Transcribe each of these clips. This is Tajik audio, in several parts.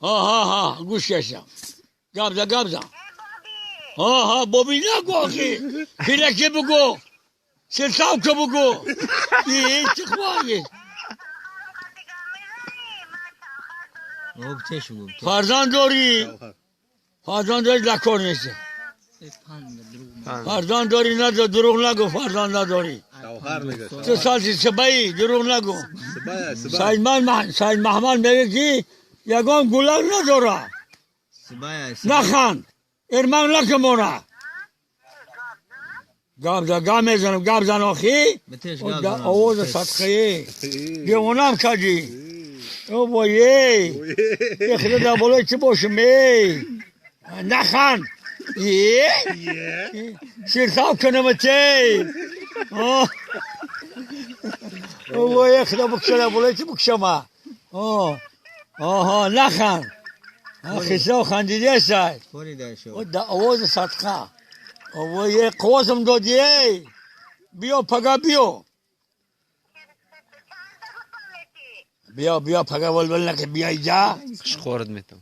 Ҳа, ҳа, ҳа, гӯш кашам. Гап за, гап за. Ҳа, ҳа, боби нагӯ охи. Пираке бугӯ. Сирсавка бугӯ. Чӣ хвои? Фарзанд дорӣ? Фарзанд дорӣ, лакор нест. Фарзанд дорӣ, надо, дурӯғ нагӯ, фарзанд надорӣ. Ту соли сибаӣ, дурӯғ нагӯ. Саид Маҳмад мегӯяд, ки ягон гулак надора. Наханд. Ирмак накун. Гап за, гап мезанам, гап зан охи. Овози садқаи. Девонам кардӣ. О вой, худо, дар болои чӣ бошам, эй? Наханд. Сирсав кунам тей. Вой, худо, букша, дар болои чӣ букшама? Оҳо, наханд. Хисро хандидиасай. Овози садқа. Вой, қувватам додӣ, эй. Биё пага, биё. Биё, биё пага, валвал накун, биё иҷа. Хушхорат метам.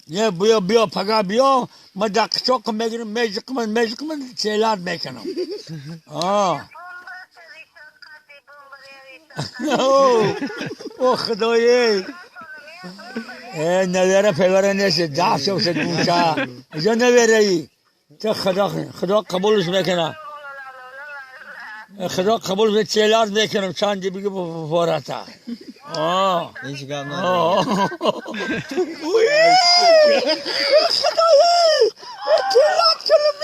Не, биё, биё пага, биё. Ма дар қичоқ мегирам, межиқман, межиқман, селат мекунам. О худое, э, навера певера нест, даф шуд гӯша иҷо навераи ту. Худо, худо қабулш мекуна, худо қабул, селат мекунам, чанди биги бората. Ҳеҷ гап надорад. Худое, селат кунам.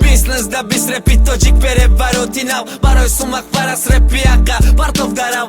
Бизнес да бист репи тоҷик, перевороти нав барои сумақ парас репи ақа партов дарав.